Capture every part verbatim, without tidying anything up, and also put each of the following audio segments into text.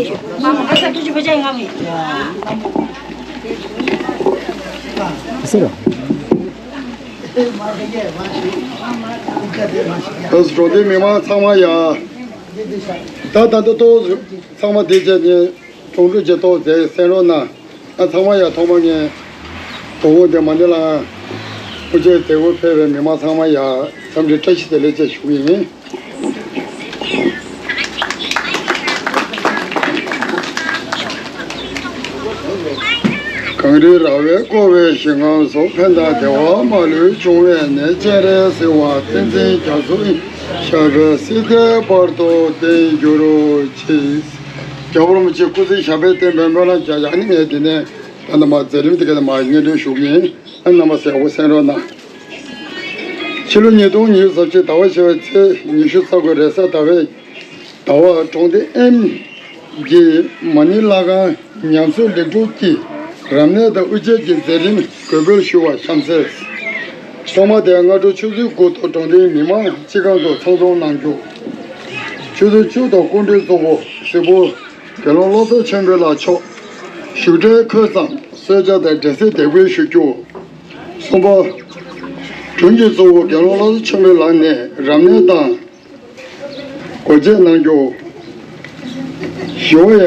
ལེགས་ཤོག་མ་མ་ཁ་ས་ཏུ་ཅི་བ་ཅན་ང་མི། ཟེར་རོ། ཨ་འགྲོ་དེ་མི་མང་ཚང་མ་ཡ། ད་ད་ད་ཏོ་ཚང་མ་དེ་བྱས་ནས་གྲོང་ཚོ་བྱེད་ཏོ་ཟེར་གསན་རོགས་གནང་། ཨ་ཚང་མ་ཡ་ཐོག་མ་ངས་ དོ་དགོང་དེ་མ་འདི་ལ་དབུ་འབྱེད་མཛད་སྒོར་ཕེབས་པའི་མི་མང་ཚང་མ་ཡ་འཚམས་འདྲི་བཀྲ་ཤིས་བདེ་ལེགས་བཅས་ཞུ་གི་ཡིན། གངས་རི་ར་བས་བསྐོར་བའི་ཞིང་ཁམས་སུ། ཕན་དང་བདེ་བ་མ་ལུས་འབྱུང་བའི་གནས། སྤྱན་རས་གཟིགས་དབང་བསྟན་འཛིན་རྒྱ་མཚོ་ཡི། ཞབས་པད་སྲིད་མཐའི་བར་དུ་བརྟན་གྱུར་ཅིག་རྒྱལ་བ་རིན་པོ་ཆེ་སྐུ་ཚེ་ཞབས་པད་བརྟན་པའི་སྨོན་ལམ་རྒྱག་ཡག་ནི་ངས་འདི་ནས་ད་ནི་མ་མཛད་རིམ་དེ་ག་ནས་མ་སྙན་སྒྲོན་ཞུ་གི་ཡིན། ཨ་རྣམ་པ་གསལ་པོ་གསན་རོགས་གནང་། ཕྱི་ལོ་ཉིས་སྟོང་ཉི་ཤུ་རྩ་གཅིག་ཟླ་བ་བཞི་པའི་ཚེས་ཉི་ཤུ་རྩ་དགུ་རེས་གཟའ་ཟླ་བའི་ཟླ་བ་གྲོང་སྡེ་ཨེམ་གྱི་མ་ཎི་ལྷ་ཁང་ཉམས་གསོ་ལེགས་གྲུབ་ཀྱི་རབ་གནས་དང་དབུ་འབྱེད་ཀྱི་མཛད་རིམ་གོ་སྒྲིག་ཞུ་བ་གཤམ་གསལ། ཐོག་མ་དེ་སྔ་དྲོ་ཆུ་ཚོད་དགུ་ཐོག་གྲོང་སྡེའི་མི་མང་སྤྱི་ཁང་དུ་ཚང་འཛོམས་གནང་རྒྱུ། ཆུ་ཚོད་བཅུ་ཐོག་སྐུ་མགྲོན་གཙོ་བོ་གཟིགས་པོ་དགེ་སློང་བློ་བཟང་ཆོས་འཕེལ་ལགས་མཆོག་བཞུགས་གྲལ་འཁོད་ཙང་གསོལ་ཇ་དང་འབྲས་སིལ་འདེགས་འབུལ་ཞུ་རྒྱུ། གསུམ་པ། སྒྲུང་གི་གཙོ་བོ་དགེ་སློང་བློ་བཟང་ཆོས་འཕེལ་ལགས་ནས་རབ་གནས་དང་སྒོ་འབྱེད་གནང་རྒྱུ། བཞི་པ་ཡ།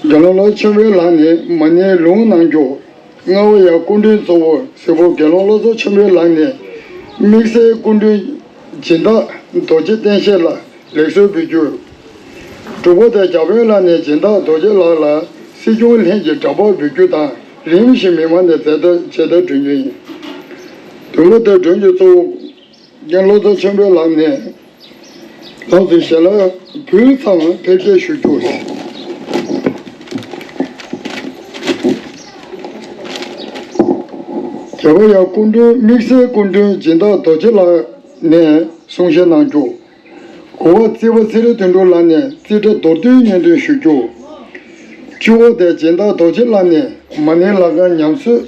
དགེ་སློང་བློ་བཟང་ཆོས་འཕེལ་ལགས་ནས་མ་ཎིའི་ལུང་གནང་རྒྱུ། ལྔ་པ་ཡ། སྐུ་མགྲོན་གཙོ་བོ་གཟིགས་པོ་དགེ་སློང་བློ་བཟང་ཆོས་འཕེལ་ལགས་ནས་དམིགས་བསལ་སྐུ་མགྲོན་སྦྱིན་བདག་རྡོ་རྗེ་བསྟན་ཤེས་ལགས། ལེགས་གསོལ་འབུལ་རྒྱུ། དྲུག་པ་དེ་བརྒྱ་དཔོན་ལགས་ནས་སྦྱིན་བདག་རྡོ་རྗེ་ལགས་ལ་སྲིད་སྐྱོང་ལྷན་གྱི་འདྲ་པར་འབུལ་རྒྱུ་དང་རིམ་བཞིན་མི་མང་ནས་མཇལ་དར་མཇལ་དར་སྒྲོན་རྒྱུ་ཡིན། བདུན་པ་དེ་སྒྲོན་གྱི་གཙོ་བོ་རྒན་བློ་བཟང་ཆོས་འཕེལ་ལགས་ནས་ལགས་སོ་ཞལ་ལག་འབུལ་ཙམ་ཕེབས་སྐྱེལ་ཞུ་རྒྱུ། བརྒྱད་པ་ཡ། སྐུ་མགྲོན་དམིགས་བསལ་སྐུ་མགྲོན་སྦྱིན་བདག་རྡོ་རྗེ་ལགས་ནས་གསུང་བཤད་གནང་རྒྱུ། དགུ་པ་རྩིས་པ་ཚེ་རིང་དོན་གྲུབ་ལགས་ནས་རྩིས་ཁྲ་མདོར་བསྡུས་སྙན་སྒྲོན་ཞུ་རྒྱུ། བཅུ་པ་དེ་སྦྱིན་བདག་རྡོ་རྗེ་ལགས་ནས་མ་ཎི་ལྷ་ཁང་ཉམས་གསོའི་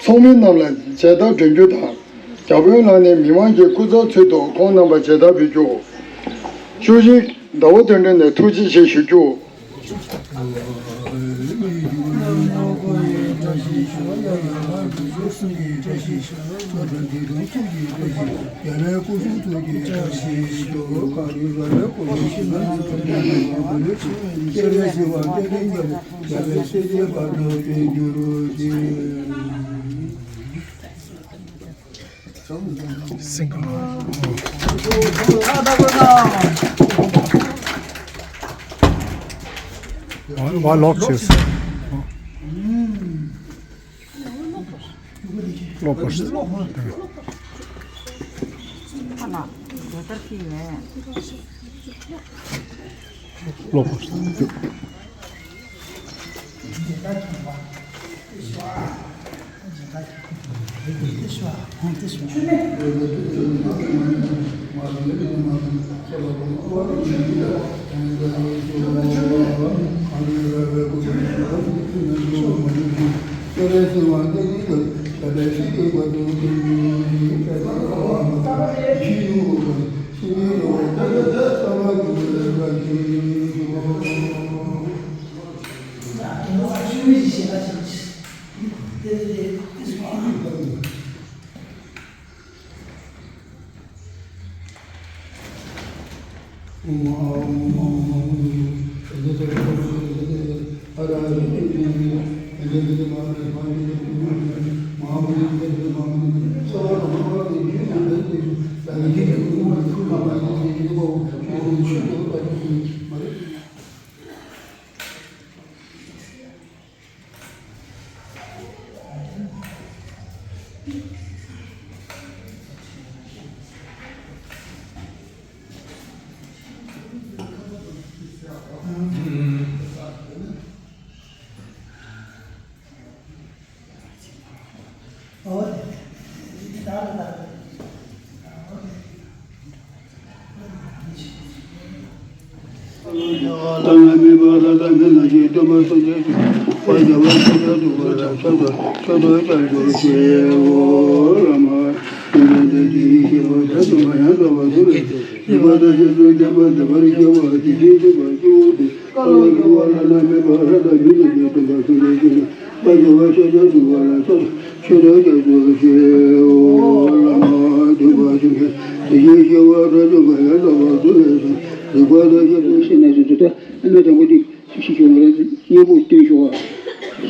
ཚོགས་མི་རྣམས་ལ་མཇལ་དར་སྒྲོན་རྒྱུ་དང་། བརྒྱ་དཔོན་ལགས་ནས་མི་མང་གི་སྐུ་ཚབ་ཚུལ་དུ་ཁོང་རྣམ་པར་མཇལ་དར་འབུལ་རྒྱུ། བཅུ་བཞི། ཟླ་བ་དོན་གྲུབ་ནས་ཐུགས་རྗེ་ཆེ་ཞུ་རྒྱུ། སིང་ག་ལོ། ཝ་ལོག་ཆེ། ལོག་པར། ལོག་པར།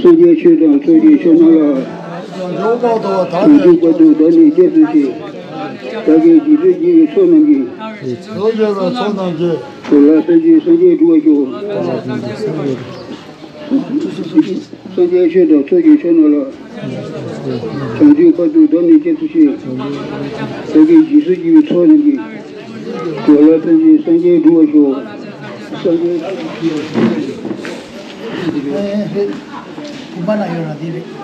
སངས་རྒྱས་ཆོས་དང་ཚོགས་ཀྱི་མཆོག་རྣམས་ལ། བྱང་ཆུབ་བར་དུ་བདག་ནི་སྐྱབས་སུ་མཆི། བདག་གིས་རྗེས་སུ་བགྱིས་པའི་ཚོགས་རྣམས་ཀྱིས། ཚོགས་བགྱིས་པའི་ཚོགས་རྣམས་ཀྱིས། གོ་ལ་སངས་རྒྱས་སངས་རྒྱས་འགྲུབ་པར་ཤོག། སངས་རྒྱས་ཆོས་དང་ཚོགས་ཀྱི་མཆོག་རྣམས་ལ། བྱང་ཆུབ་བར་དུ་བདག་ནི་སྐྱབས་སུ་མཆི། བདག་གིས་རྗེས་སུ་བགྱིས་པའི་ཚོགས་རྣམས་ཀྱིས། གོ་ལ་སངས་རྒྱས་སངས་རྒྱས་འགྲུབ་པར་ཤོག། སངས་རྒྱས། ཨེ་རེད། བུམ་པ་ན་ཡོད་ར་འདི་རེད།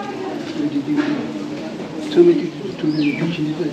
ཚང་མས་ཏིག་ཏིག་ཏིག་ཏིག་རྒྱུག་བྱེད་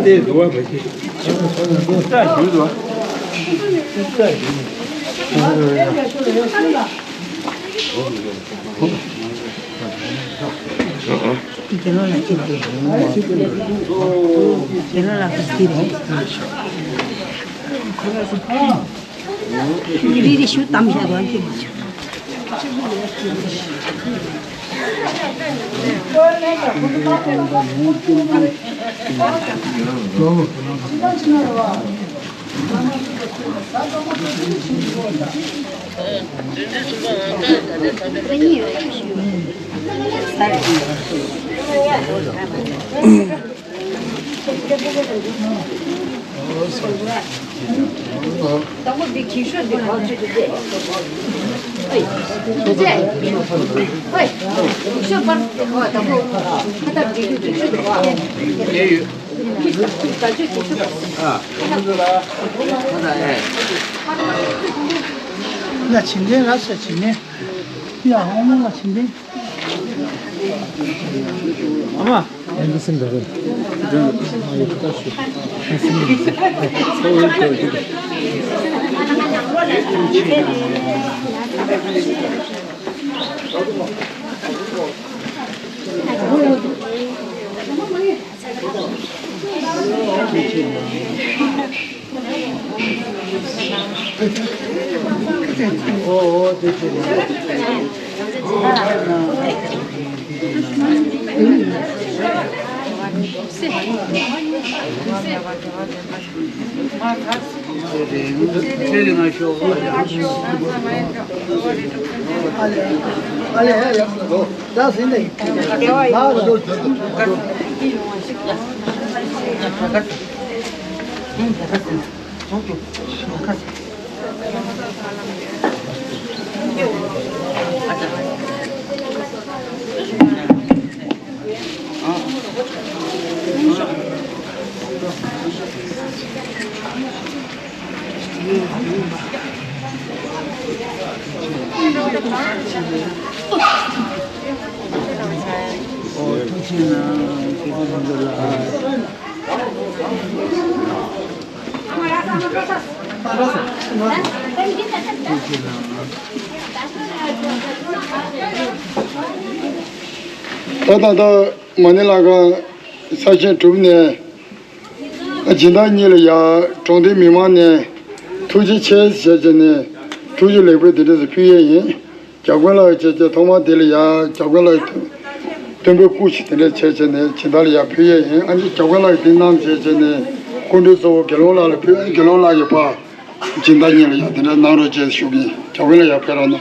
འདི་ལྟ་ཞིག་རི་རི་ཤུ་དམ་བཞག་རོགས་ཀྱི་མ་བྱུང་། དང་པོ་འདི་གི་ཤོ་འདི་བག་ཆོད་དུ་བྱས། ཨེ། ཅེ། ཧོꯏ། གི་ཤོ་པར། ཨོ། དང་པོ་ཁ་ཐབ་འདི་གི་ཤོ་འདི་བག་ཆོད་གི་ཤོ་པར། ཨ། ཁ་ཐབ། ཨེ། ལ་བྱིན་ལྡན་ར་ས་བྱིན་ལྡན། ཡ་ཧོ་མོ་ལ་བྱིན་ལྡན། ཨ་མ། ད་ད་ལྟ་མ་ཎི་ལྷ་ཁང་གསར་བཞེངས་གྲུབ་ནས། སྦྱིན་བདག་གཉིས་ལ་ཡང་གྲོང་སྡེ་མི་མང་ནས་ཐུགས་རྗེ་ཆེ་ཞེས་བྱས་ནས་ཐུགས་རྗེ་ལེགས་འབུལ་འདི་འདྲ་ཞིག་ཕུལ་ཡས་ཡིན། བརྒྱ་དཀོན་ལགས་བྱས་བྱས་ཐོག་མར་དེ་ལ་ཡང་བརྒྱ་དཀོན་ལགས་སྟོན་པའི་སྐུ་ཞིག་དེ་འདྲ་བྱས་བྱས་ནས་སྦྱིན་བདག་ལ་ཡང་ཕུལ་ཡས་ཡིན། ཨ་ནི་བརྒྱ་དཀོན་ལགས་ཀྱིས་དེ་གནང་བྱས་བྱས་ནས་སྐུ་མགྲོན་གཙོ་བོ་དགེ་སློང་ལགས་ལ་ཕུལ། དགེ་སློང་ལགས་ཀྱིས་ཕར་སྦྱིན་བདག་གཉིས་ལ་ཡང་དེ་འདྲ་གནང་རོགས་བྱས་ཞུ་གི་ཡིན། བརྒྱ་དཀོན་ལགས་ཡར་ཕེབས་རོགས་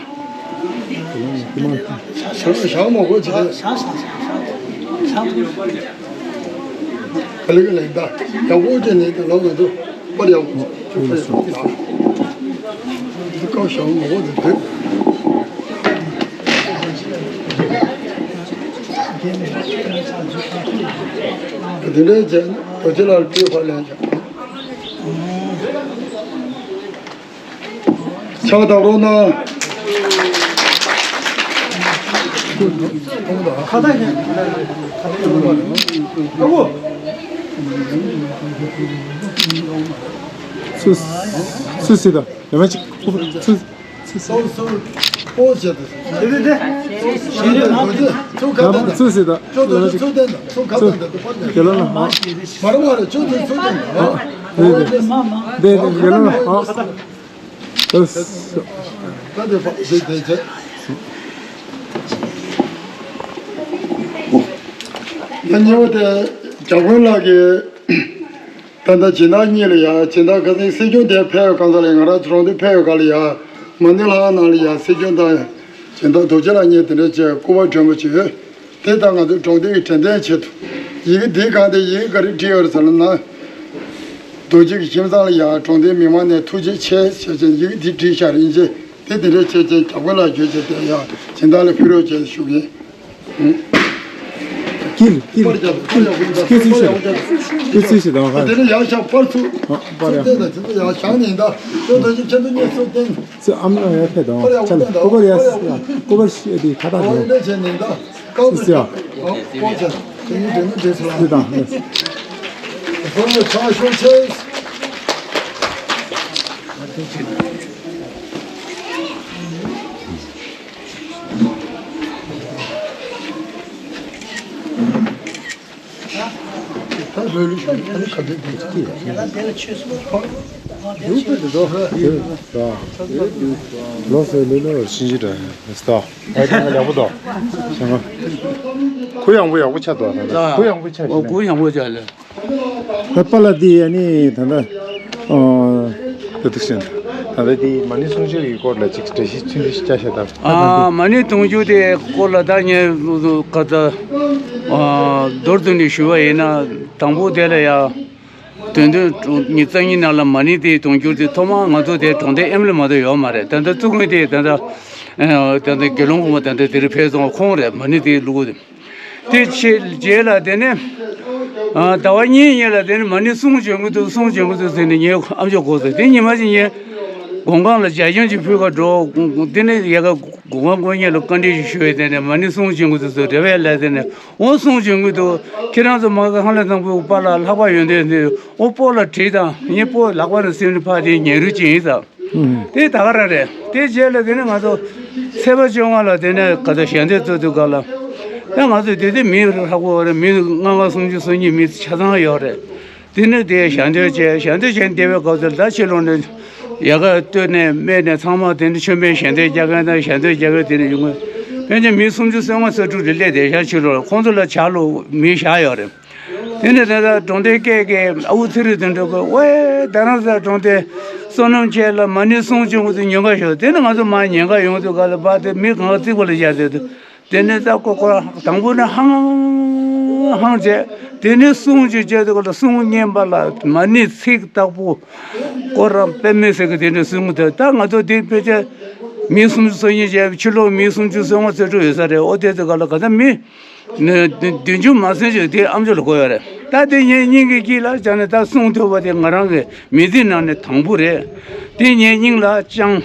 གནང་། བཞག་མ་དགོས་བྱས། ག་ལེ་ག་ལེ་ད་ཡག་པོ་བྱས་ནས་ད་ལོག་མི་འདུག་པར་ཡག་པོ་ཅིག་ཕེབས་ཡོང་གི་ད། འདི་བཀའ་ཞང་ངོ་བོ་དེ་འདོད། དེ་འདྲའི་རྗེས་རྡོ་རྗེ་ལ་སྤྲུལ་ཕར་ལེན་བྱ། ཕྱག་བརྡབ་རོགས་གནང་། ཁ་ད་ཉན། ཁ་ད་ཉན། ཨ་ཁུ། སུ་སུ་སི་ད་ཡ་མ་ཅིག་སུ་སུ་སུ་སུ་པོ་བྱེད་དུ། དེ་དེ་དེ། ཚུགས་ཁ་ད་ད། སུ་སི་ད་ཅོ་དོ་ཅོ་ཚུགས་དེ་ད། ཚུགས་ཁ་ད་ད་དུ་པ་དེ། དེ་ལ་ན་ཧ། མ་ར་མ་ར་ཅོ་དོ་ཚུགས་དེ་ད། དེ་དེ་དེ་དེ་ལ་ན་ཧ། ད་དེ་པ་དེ་དེ་དེ། ད་ཉེ་བ་དེ་བརྒྱ་དཀོན་ལགས་ཀྱིས་ད་ལྟ་སྦྱིན་བདག་གཉིས་ལ་ཡ་སྦྱིན་བདག་ཁ་སང་སྲིད་སྐྱོང་དེ་ཕེབས་ཡོད་གང་ཟག་ལ་ང་རང་ཚོ་གྲོང་སྡེ་ཕེབས་ཡོད་ག་ལ་ཡ་མ་ཎི་ལྷ་ཁང་ནང་ལ་ཡ་སྲིད་སྐྱོང་དང་སྦྱིན་བདག་རྡོ་རྗེ་ལགས་གཉིས་དེ་འདྲ་བྱས་སྐུ་པར་སྒྲོན་མ་བྱས་ཡོད། དེ་ལྟར་ང་ཚོའི་གྲོང་སྡེའི་དྲན་རྟེན་ཆེད་དུ། ཡི་གེ་འདིའི་སྒང་དེ་ཡི་གེ་ག་རེ་བྲིས་ཡོད་རེད་ཟེར་ན། རྡོ་རྗེ་གི་ཁྱིམ་ཚང་ལ་ཡང་གྲོང་སྡེའི་མི་མང་ནས་ཐུགས་རྗེ་ཆེ་ཞེས་བྱས་ཡི་གེ་འདི་བྲིས་བཞག་རེད་ཅེས་དེ་དེ་འདྲ་བྱས་བྱས་བརྒྱ་དཀོན་ལགས་བརྗོད་བྱས་དེ་ཡང་སྦྱིན་བདག་ལ་ཕུལ་རོགས་ཅེས་ཞུ་གི་ཡིན། ཀིལ་ཀིལ་ཀིལ་ཚུལ་ཞིག་དང་། དེ་ནས་ཡང་ཤག་པར་ཚུགས། པར་ཚུགས་ཡ་བསྟན་དང་དེ་ཚོ་ཡང་བཞག་ནས་ད་ཁྱོད་ད་ཅི་ཁྱེད་ཚོ་གཉིས་ཚུགས་བསྟན། ཚེ་ཨམ་ཡ་ཕེ་དང་ཆ་ལ་ཀོ་པར་ཡ་ཀོ་པར་ཤེ་དེ་ཁ་ཏག་ཨོ་དེ་ཡིན་ན་བྱས་ནས་ད་ཀའོ་ཚེ་ཡ། ཨོ་ཀོ་ཚེ་དེ་ནི་དེ་ནི་དེ་ཚོ་ལ་དེ་དང་ཨོ་ཡ་ཚང་ཤོར་ཚེ། ད་ལོས་ལོས་ཤོར་ཨ་ནི་ག་དེ་དེ་ཚོ་ཡ། ལོ་སོ་ལོ་ལོ་ཤིན་ཅི་འདྲ་ཡིན་ད། ཨ་ད་ཡག་པོ་འདུག་ཁུ་ཡངས་པོ་ཡག་པོ་ཆགས་འདུག་ད་ཁུ་ཡངས་པོ་ཆགས་ཨོ་ཤིང་ན། ཁུ་ཡངས་པོ་ཆགས་ལ། ཨ་པ་ལ་དེ་ཡ་ནི་ད་ད་ཨོ་ད་དུ་ཤིང་ད་ད་དེ་མ་ཎི་གསུང་ཆོས་ཀྱི་སྐོར་ལ་ཅིག་འགྲེལ་བཤད་ཚིག་འགྲེལ་བཤད་བྱ་ཤ་ད། ཨ་མ་ཎི་དུང་ཕྱུར་དེ་སྐོར་ལ་ད་ངས་ག་ད་ཨ་མདོར་བསྡུས་ནས་ཞུ་བ་ཡིན་ན་དང་པོ་དེ་ལ་ཡ། དོན་དུ་ཉི་ཤུ་རྩ་གཉིས་ནང་ལ་མ་ཎི་དེའི་དུང་ཕྱུར་དེ་ཐོག་མར་ང་ཚོ་དེ་གྲོང་སྡེ་ཨེམ་ལ་མ་གཏོགས་ཡོད་མ་རེད། ད་ལྟ་བཙུགས་མཁན་དེ་ད་ལྟ་ད་ལྟ་དགེ་སློང་ཁོང་ད་ལྟ་དེ་རུ་ཕེབས་སོང་ཁོང་རེད། མ་ཎི་དེའི་བླུགས་དེ་རྗེས་ལ་དེ་ནས་ཟླ་བ་གཉིས་ཉིན་ལ་དེ་ནས་མ་ཎི་གསུང་བྱོན་གི་འདུག་གསུང་བྱོན་གི་འདུག་ཟེར་ནས་ངའི་ཨམ་ཅོག་གོ་སོང་། དེ་ཉི་མ་གཅིག་ངས་དགོང་ཁང་ལ་ཇ་ཁྱོན་གཅིག་ཕུལ་ག་འགྲོ། དེ་ནས་ཡ་ག་དགོང་ཁང་དཀོན་གཉེར་ལ་བཀའ་འདྲི་ཞུ་བའི་དེ་ནས་མ་ཎི་གསུང་བྱོན་གི་འདུག་ཟེར་རེ་བས་ལ་དེ་ནས། འོ་གསུང་བྱོན་གི་འདུག་ཁྱེད་རང་ཚོ་མ་ག་ཧང་ལ་དང་པོའི་པཱ་ལགས་ལྷག་པ་ཡོན་ཏན་འདི་འོ་སྤོ་ལ་བྲིས་དང་ངས་སྤོ་ལག་པ་ནས་སེམས་ནས་ཕར་དེ་ཉལ་རུ་ཅིག་ཡིན་ཙང་། དེ་ད་ག་རང་རེད། དེ་རྗེས་ལ་དེ་ནས་ང་ཚོ་ཚེས་པ་བཅོ་ལྔ་ལ་དེ་ནས་ག་ཚོད་ཞལ་འདོན་བཙུགས་དུས་སྐབས་ལ་ད་ང་ཚོ་དེ་དུས་མི་ལྷག་པོ་རེད། མི་ལྔ་ལྔ་སུམ་ཅུ་སོ་གཉིས་མི་ཆ་ཚང་ཡོད་རེད། དེ་ནས་དེ་ཞལ་འདོན་བྱས། ཞལ་འདོན་བྱས་བསྡད་པའི་སྐབས་སུ་ད་ཕྱི་ལོགས་ནས་ཡལ་ག་བཏོན་ནས་སྨད་ནས་ཚང་མ་དེ་འདྲ་མཆོད་མེ་ཞལ་འདོན་རྒྱག་མཁན་དང་ཞལ་འདོན་རྒྱག་མཁན་དེ་འདྲ་ཡོང་གི། ཕལ་ཆེར་མི་སུམ་ཅུ་སོ་ལྔ་སོ་དྲུག་རེ་སླེབས་བསྡད་ཤག་ཕྱི་ལོགས་ལ། ཁོང་ཚོ་ལ་ཇ་བླུགས་མི་བཞག་ཡོད་རེད། དེ་ནས་དེ་ལྟར་གྲོང་སྡེ་སྐད་ཀྱིས་ཨ་ཁུ་ཚེ་རིང་དོན་གྲུབ་ཀྱིས་ཝེ་ད་རང་ས་གྲོང་སྡེ་བསོད་ནམས་ཆེ་ལ་མ་ཎི་གསུང་བྱུང་གི་འདུག་ཉེན་ཁ་ཤོར། དེ་ནས་ང་ཚོ་མར་ཉེན་ཁ་ཡོང་དུས་ག་ལ་བ་དེ་མི་གང་ག་རྩིག་པ་ལ་བཞག་བསྡད་འདུག་དེ་ནས་ད་ཁོ་ཁོ་རང་དང་པོ་ནས་ཧང་ཧང་བྱས། དེ་ནས་གསུང་ཅིག་བྱས་དུས་ག་ལ་གསུང་སྙན་པ་ལ་མ་ཎི་ཚིག་བདག་པོ་ཁོ་རང་དཔེ་མི་སྲིད་ཀྱི་དེ་འདྲ་གསུང་གི་འདུག་ད་ང་ཚོ་དེ་ཕལ་ཆེར་མི་སུམ་ཅུ་སོ་གཉིས་བྱས། ཕྱི་ལོགས་མི་སུམ་ཅུ་སོ་ལྔ་སོ་དྲུག་ཡོད་ས་རེད། ཨོ་དེ་དུས་ག་ལ་ག་ད་མི་བདུན་ཅུ་མ་ཟིན་ཅིག་དེ་ཨམ་ཅོག་ལ་གོ་ཡོད་རེད། ད་དེ་ངའི་སྙིང་གི་དཀྱིལ་ལ་བྱས་ནས་ད་གསུང་ཐུབ་པ་དེ་ང་རང་གི་མི་ཚེ་ནང་ནས་དང་པོ་རེད། དེ་ངའི་སྙིང་ལ་བཅངས།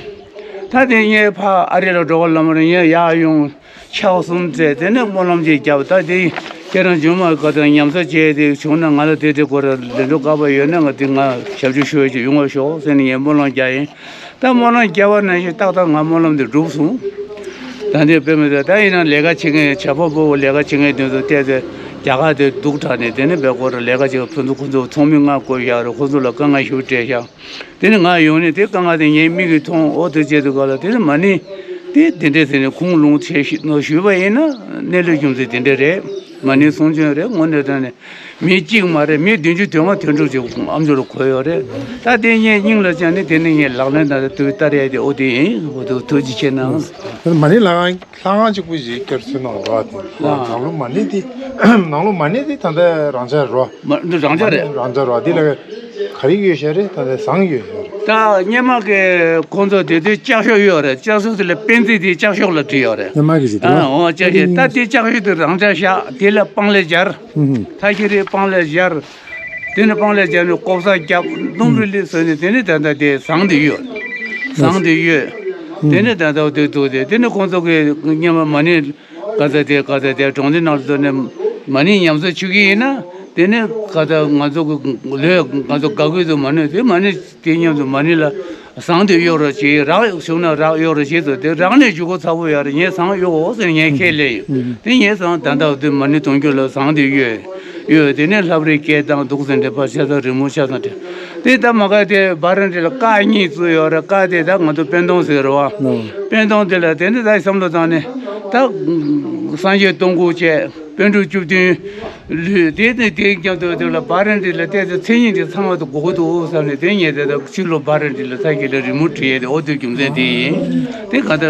ད་དེ་ངས་ཕར་ཨ་རི་ལ་འགྲོ་བ་ལ་མ་རེད། ངས་ཡར་ཡོང་ཕྱག་གསུམ་བཙལ། དེ་ནས་སྨོན་ལམ་ཅིག་བརྒྱབ། ད་དེ་ ཁྱེད་རང་ཇོ་མོ་ག་དང་ཉམས་ཚོད་བྱས་ཏེ་བྱུང་ན་ང་ལ་དེ་དེ་སྐོར་ལ་ལན་འགྲོ་བཀག་པ་ཡོད་ན་ང་དེ་ང་ཞབས་ཕྱི་ཞུ་བ་ཞིག་ཡོང་བ་ཤོག་ཟེར་ནས་ངས་སྨོན་ལམ་རྒྱག་ཡིན། ད་སྨོན་ལམ་རྒྱག་པ་ནང་བཞིན་ཏག་ཏག་ང་སྨོན་ལམ་དེ་འགྲུབ་སོང་། ད་འདི་དཔེ་མི་སྲིད་ད་ཡིན་ན་ལས་ཀ་བྱེད་མཁན་བྱ་བ་པོ་ལས་ཀ་བྱེད་མཁན་དེ་ཚོ་བལྟས་ཏེ་རྒྱ་གར་དེ་སྡུག་དྲགས་ནས་དེ་ནས་བས་སྐོར་ལ་ལས་ཀ་བྱེད་ཁོ་ཚོ་ཁོ་ཚོ་ཚོགས་མི་ལྔ་བསྐོས་བཞག་རེད། ཁོ་ཚོ་ལ་དཀའ་ངལ་ཞིག་སྤྲད་བཞག་དེ་ནི་ང་ཡོང་ནས་དེ་དཀའ་ངལ་དེ་ངའི་མིག་གིས་མཐོང་འོ་དེ་བྱས་དུས་ག་ལ་དེ་ནི་མ་ཎི་དེ་དེ་འདྲས་ཟེར་ནས་ཁུངས་ལུང་བྱས་ཞུས་པ་ཡིན་ན་གནས་ལུགས་རྒྱུ་མཚན་དེ་འདྲས་རེད། མ་ཎི་གསུང་ཆོས་རེད། དངོས་གནས་དྲང་གནས་མི་གཅིག་མ་རེད། མི་བདུན་ཅུ་དོན་ལྔ་དོན་དྲུག་ཅིག་ཨ་མཆོག་ལ་གོ་ཡོད་རེད། ད་དེ་ངས་སྙིང་ལ་བཅངས་ནས་དེ་ནི་ངས་ལག་ལེན་དང་དུ་བསྟར་ཡ་དེ་འོ་དེ་ཡིན། འོ་དེ་ཐུགས་རྗེ་ཆེ་གནང་། མ་ཎི་ལག་ལྷ་ཁང་གཅིག་པུ་ཞིག་བསྐྱར་ཚུལ་གནང་རོགས་དེ། ལགས། ནང་ལོ་མ་ཎི་དེ་ནང་ལོ་མ་ཎི་དེ་ད་ལྟ་རང་འཇགས་རོ། མ་འདི་རང་འཇགས་རེད། རང་འཇགས་རོ་དེ་ལ་ག་རེ་ཡོད་ཤག་རེད། ད་ལྟ་ཟངས་ཡོད་ཤག་རེད། ད་སྔོན་མ་གི་ཁོང་ཚོ་དེ་དུས་ལྕགས་ཤོག་ཡོད་རེད། ལྕགས་ཤོག་དེ་ལ་པན་ཙི་དེ་ལྕགས་ཤོག་ལ་བྲིས་ཡོད་རེད། སྔོན་མ་གི་ཞིག་དེ་ཨ་ལ་འོ་ལྕགས་ཤོག་ད་དེ་ལྕགས་ཤོག་དེ་རང་འཇགས་ཤག་དེ་ལ་སྤང་ལེབ་སྦྱར། ཧུམ་ཧུམ། ཐ་ཤི་རེ་སྤང་ལེབ་སྦྱར། དེ་ནས་སྤང་ལེབ་སྦྱར་ནས་ལྐོག་ཟ་རྒྱབ་སྣུམ་རིལ་ལི་བཟོས་ནས་དེ་ནས་ད་ལྟ་དེ་ཟངས་དེ་ཡོད། ཟངས་དེ་ཡོད། དེ་ནས་ད་ལྟ་དེ་འདུག་སྟེ་དེ་ནས་ཁོང་ཚོ་གི་སྔོན་མ་མ་ཎི་ག་ཚ་དེ་ག་ཚ་དེ་གྲོང་སྡེ་ནང་ལ་འཛུལ་ནས་མ་ཎི་ཉམས་གསོ་བྱེད་ཀྱི་ཡིན་ན་དེ་ནས་ག་ཚ་ང་ཚོ་གི་ལོས་ང་ཚོ་དགའ་གུས་དུ་མ་ཎི་དེ་མ་ཎི་དེ་མཉམ་དུ་མ་ཎི་ལ་ཟངས་དེ་གཡོག་རོགས་བྱེད། རག་བྱུང་ན་རག་གཡོག་རོགས་བྱེད་ཟེར་དེ་རག་ནས་འཇུག་སྒོ་ཚ་པོ་ཡོད་རེད། ངས་ཟངས་གཡོག་འོ་ཟེར་ངས་ཁས་ལེན་ཡོད། དེ་ངས་ཟངས་ད་ལྟ་དེ་མ་ཎི་གཏོང་རྒྱུ་ལ་ཟངས་དེ་གཡོག་ཡོད། དེ་ནས་ལྷ་བྲིས་སྐད་བཏང་འདུག་ཟེར་འདྲ་ཕར་ཆ་ཚང་རི་མོ་ཆ་ཚང་བྲིས། དེ་ད་མ་ག་དེ་བ་རན་དེ་ལ་ཀ་གཉིས་བཙུགས་ཡོད་རེད། ཀ་དེ་ད་ང་ཚོ་པན་ཏོང་ཟེར་རེད་བ། པན་ཏོང་དེ་ལ་དེ་ནས་ད་བསམ་བློ་བཏང་ནས་ད་སངས་རྒྱས་སྟོང་སྐུ་བཅས་པཎ་གྲུབ་བཅུ་བདུན་ལུས་དེ་ནས་དེ་རྒྱབ་ཏུ་དེ་ལ་བ་རན་དེ་ལ་བལྟས་ཏེ་མཚན་ཉིད་དེ་ཚང་བ་དུ་དགོས་ཀྱི་འདུག་བསམ་ནས་དེ་ངས་དེ་ད་ཕྱི་ལོ་བ་རན་དེ་ལ་ས་ཁྱི་ལ་རི་མོ་བྲིས་ཡས་དེ་འོ་དེ་རྒྱུ་མཚན་དེ་ཡིན། དེ་ག་ད་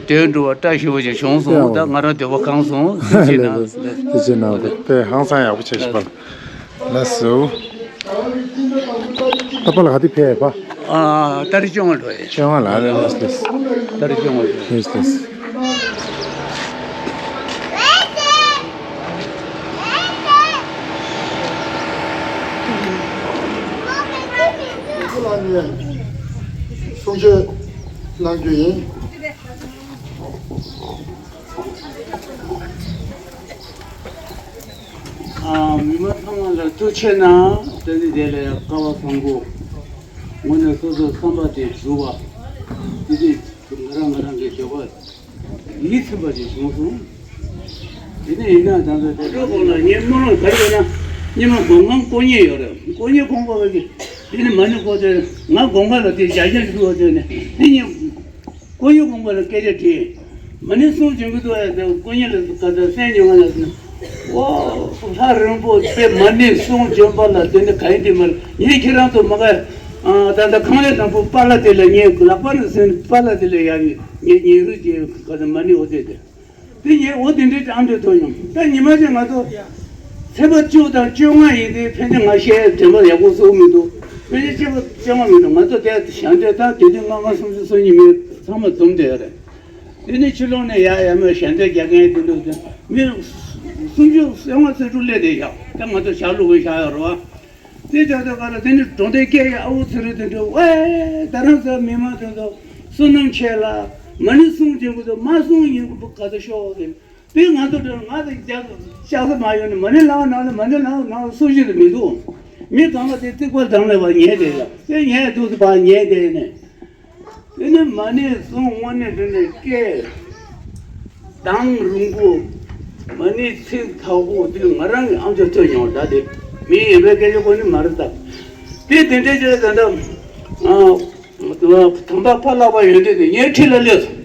དོན་འགྲུབ་པ་བཀྲ་ཤིས་པ་ཞིག་བྱུང་སོང་། ད་ང་རང་འདོད་པ་ཁེངས་སོང་། ཐུགས་རྗེ་གནང་། ཐུགས་རྗེ་གནང་། དཔེ་ཧང་སང་ཡག་པོ་བྱས་ཤིག་པ། ལགས་སོ། ད་པ་ལ་ག་དུས་ཕེབས་པ། ཨ། ཏ་རིག་བཅོ་ལྔ་འགྲོ་ཡིན། བཅོ་ལྔ་ལ་ལགས་ལགས་ལགས། ཏ་རིག་བཅོ་ལྔ་འགྲོ་ཡིན། ལགས་ལགས། གསུང་ཆོས་གནང་རྒྱུ་ཡིན། ཨ། མི་མང་ཚང་མ་ལ་ཐུགས་རྗེ་གནང་། ད་ནི་དེ་ལ་སྐལ་བ་བཟང་པོ། དངོས་གནས་སོ་སོའི་བསམ་པ་དེ་འགྲུབ་པ། དེ་དུས་ང་རང་ང་རང་གི་འདོད་པ་ཡིད་ཚིམ་པ་ཞིག་བྱུང་སོང་། དེ་ནས་ཡིན་ན་ད་ལྟ་དེ་འགྲོ་དགོས་ལ་ངས་སྨོན་ལམ་ག་རེ་ཡོད་ན་སྔོན་མ་སྒོམ་ཁང་དཀོན་གཉེར་ཡོད་རེད། དཀོན་གཉེར་ཁང་པ་གི་དེ་ནི་མ་ཎི་ཁོ་དེ་ང་སྒོམ་ཁང་ལ་དེ་བཞག་རྒྱུ་ཞིག་འདུག་པ། དེ་ནི་དེ་ཉིན། དཀོན་གཉེར་ཁང་པ་ལ་སྐད་ཆ་དྲིས། མ་ཎི་གསུང་བྱེད་ཀྱི་འདུག་ཨ། དཀོན་གཉེར་ལ་ག་ཚོད་གསན་མྱོང་ང་ལ་ཟེར། ཨོ། ལྷ་རིང་པོ་དཔེ་མ་ཎི་གསུང་བྱོན་པ་ལ་དེ་ནི་ག་ཡིན་དེ་མ་རེད། ངས་ཁྱེད་རང་ཚོ་མ་ག་ད་ལྟ་ཁང་ལས་དང་པོ་པཱ་ལགས་དེ་ལ་ངས་ལག་པ་ནས་ཟིན་པཱ་ལགས་དེ་ལ་ཡར་ངས་ངས་རུ་ཅེས་ག་ཚོད་མ་ཎི་འོ་དེ་དེ། དེ་ངས་འོ་དེ་འདྲའི་ཨ་འདྲ་ཐོས་མྱོང་། ད་ཉི་མ་ཅིག་ང་ཚོ་ཚེས་པ་བཅུ་དང་བཅོ་ལྔ་ཡིན་དུས་ཕན་ཚུན་ང་བཤད་དྲན་པ་ཡག་པོ་སོགས་མི་འདུག་ཕན་ཚུན་ཚེས་པ་བཅོ་ལྔ་མི་འདུག་ང་ཚོ་དེ་ཞལ་འདོན་ད་དེ་དུས་ལྔ་ལྔ་སུམ་ཅུ་སོ་གཉིས་མི་ཚང་མ་འཛོམས་བསྡད་ཡོད་རེད། དེ་ནས་ཕྱི་ལོགས་ནས་ཡ་ཡ་མོས་ཞལ་འདོན་རྒྱག་མཁན་དེ་འདུག་དེ་མི་སུམ་ཅུ་སོ་ལྔ་སོ་དྲུག་སླེབས་བསྡད་ཤག་ད་ང་ཚོ་ཞག་ལུ་བའི་ཞག་ཡོད་རེད་བ། དེ་ལྟ་ལྟ་ག་ལ་དེ་ནི་གྲོང་སྡེ་སྐད་ཡ་ཨ་འུ་ཚུ་རེད་དེ་འདྲ་ཝེ། ད་རང་ཚོ་མི་མང་དེ་ཚོ་བསོད་ནམས་ཆེ་ལ་མ་ཎི་གསུང་བྱེད་དགོས་དོ་མ་གསུང་ཡིན་དགོས་ག་ཚོད་ཤོག་དེ་དེ་ང་ཚོ་དེ་ང་དང་རྒྱ་ལྕགས་ས་མ་ཡོང་ནས་མ་ཎི་ལའང་ནང་ལ་མ་ཎི་ལའང་ནང་ལ་སུ་ཞིག་ཏུ་མི་འདུག་མི་གང་ལ་དེ་རྩིག་པ་དང་ལས་པ་ཉལ་དེ་ལ་དེ་ཉལ་དུས་སུ་ཕར་ཉལ་དེ་ནས། དེ་ནས་མ་ཎི་གསུང་དངོས་གནས་དྲང་གནས་སྐད་གདངས་རིང་པོ། མ་ཎི་ཚིག་དག་པོ་དེ་ང་རང་གི་ཨམ་ཅོག་ཐོས་མྱོང་། ད་དེ་མི་ཡིན་པའི་སྐད་ཆ་ཁོ་ནི་མ་རེད་ད། དེ་དེ་འདྲའི་ཆ་ད་ལྟ་དམ་པ་ཕ་ལྷག་པ་ཡོན་ཏན་དེ་ངའི་འཁྲིས་ལ་སླེབས་སོང་།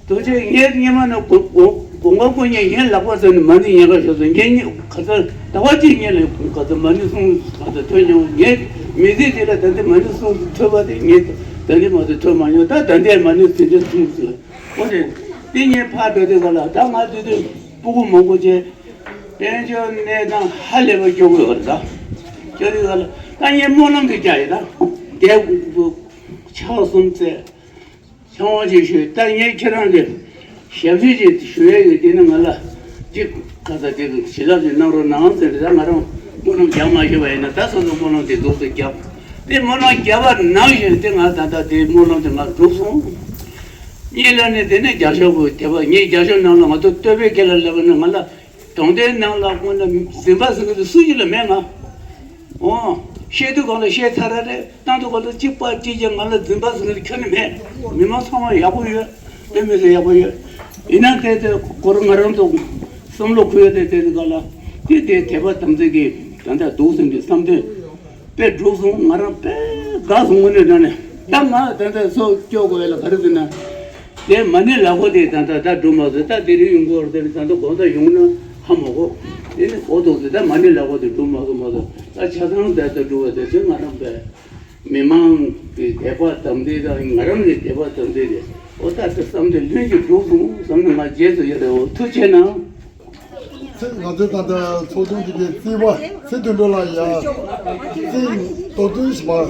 དུ་ཆེ་ངས་སྔོན་མ་ནས་དགོངས་པ་དཀོན་གཉེར་ངའི་ལག་པ་ཟེར་ནས་མ་ཎི་ཉན་ག་ཞོག་ཟེར། ངས་ངས་ག་ཚོད་ཟླ་བ་གཅིག་ངས་ལས་ག་ཚོད་མ་ཎི་གསུང་ག་ཚོད་ཐོས་མྱོང་། ངས་མི་ཚེ་འདི་ལ་ད་ལྟ་མ་ཎི་གསུང་ཐོས་པ་དེ་ངས་ད་ལྟ་མ་གཏོགས་ཐོས་མ་མྱོང་། ད་ད་ལྟའི་མ་ཎི་དེ་འདྲ་གསུང་ཟེར། འོ་དེ་དེ་ངས་ཕར་འགྲོ་དུས་ག་ལ་ད་ང་དུས་དུས་སྤུ་གུ་མང་པོ་བྱས་དཔལ་འབྱོར་གནས་སྟངས་ཧ་ལས་པ་སྐྱོ་པོ་ཡོད་རེད། ད་སྐྱོ་དུས་ག་ལ་ད་ངས་སྨོན་ལམ་དེ་རྒྱག་ཡོད། ད་དེ་ཕྱག་གསུམ་བཙལ། ཚང་མ་ཅིག་ཞུས། ད་ངས་ཁྱེད་རང་གི་ཞབས་ཕྱི་ཅིག་ཞུ་ཡས་ཡོད། དེ་ནི་ང་ལ་ཅིག་ག་ས་དེ་གི་བྱིན་རླབས་ཅིག་གནང་རོགས་གནང་ཟེར་ཏེ། ད་ང་རང་སྨོན་ལམ་རྒྱག་མ་ཤེས་པ་ཡིན་ན་ད་སོ་སོ་སྨོན་ལམ་དེ་རྫོགས་སུ་བརྒྱབ། དེ་སྨོན་ལམ་བརྒྱབ་པ་ནང་བཞིན་དེ་ང་ད་ལྟ་དེ་སྨོན་ལམ་དེ་ང་འགྲུབ་སོང་། གཉིས་ལ་ནི་དེ་ནས་རྒྱ་ཤོག་གི་དེ་བ་ངས་རྒྱ་ཤོག་ནང་ལ་ང་ཚོ་བསྟོད་པའི་སྐད་ལ་སླེབས་པ་ནི་ང་ལ། གྲོང་སྡེའི་ནང་ལ་དངོས་གནས་འཛིན་པ་ཟེར་མཁན་དེ་སུ་ཞིག་ལ་མེད་ང་། འོ། བཤད་དུས་གང་ལ་བཤད་ཚར་ར་རེད། བཏང་དུས་གང་ལ་གཅིག་པ་གཅིག་རྐྱང་ང་ལ་འཛིན་པ་ཟེར་མཁན་དེ་ཁྱོན་ནས་མེད། མི་མང་ཚང་མ་ཡག་པོ་ཡོད། དཔེ་མི་སྲིད་ཡག་པོ་ཡོད། ཡིན་ན་དེ་དེ་སྐོར་ང་རང་ཚོ་བསམ་བློ་འཁོར་ཡོད་དེ། དེ་དེ་ག་ལ་དེ་དེ་དད་པ་དམ་ཚིག་གི་ད་ལྟ་འདུག་ཟིན་པའི་བསམ་དོན་དཔེ་འགྲུབ་སོང་། ང་རང་དཔེ་དགའ་སོང་། དངོས་གནས་དྲང་གནས། ད་ང་ད་ལྟ་སྲོག་སྐྱོབ་དགོས་ཡ་ལ་ག་རེ་ཟེར་ན། དེ་མ་ཎི་ལག་པ་དེ་ད་ལྟ་ད་འགྲོ་མ་སོང་། ད་དེ་རིང་ཡོང་གི་ཡོད་རེད། ད་ལྟ་དགོང་དག་ཡོང་ན་ཧ་མ་གོ། དེ་ནི་གོ་ཐོག་དེ་ད་མ་ཎི་ལག་པ་དེ་འགྲོ་མ་སོང་མ་གཏོགས། ད་ཆ་ཚང་ད་ལྟ་འགྲོ་བ་དེ་ཚོ་ང་རང་པས་མི་མང་གི་དད་པ་དམ་ཚིག་དང་ང་རང་གི་དད་པ་དམ་ཚིག་དེ། འོ་ད་དེ་བསམ་དོན་ལྷུན་གྱིས་འགྲུབ་སོང་བསམ་ནས་ང་རྗེས་སུ་ཡི་རང་། འོ་ཐུགས་རྗེ་གནང་། ཚེ་ང་ཚོའི་ད་ལྟ་ཚོགས་ཆུང་འདི་གའི་རྩིས་པ་ཚེ་དོན་གྲུབ་ལགས་ཡ། རྩིས་མདོར་བསྡུས་ཤིག་མར་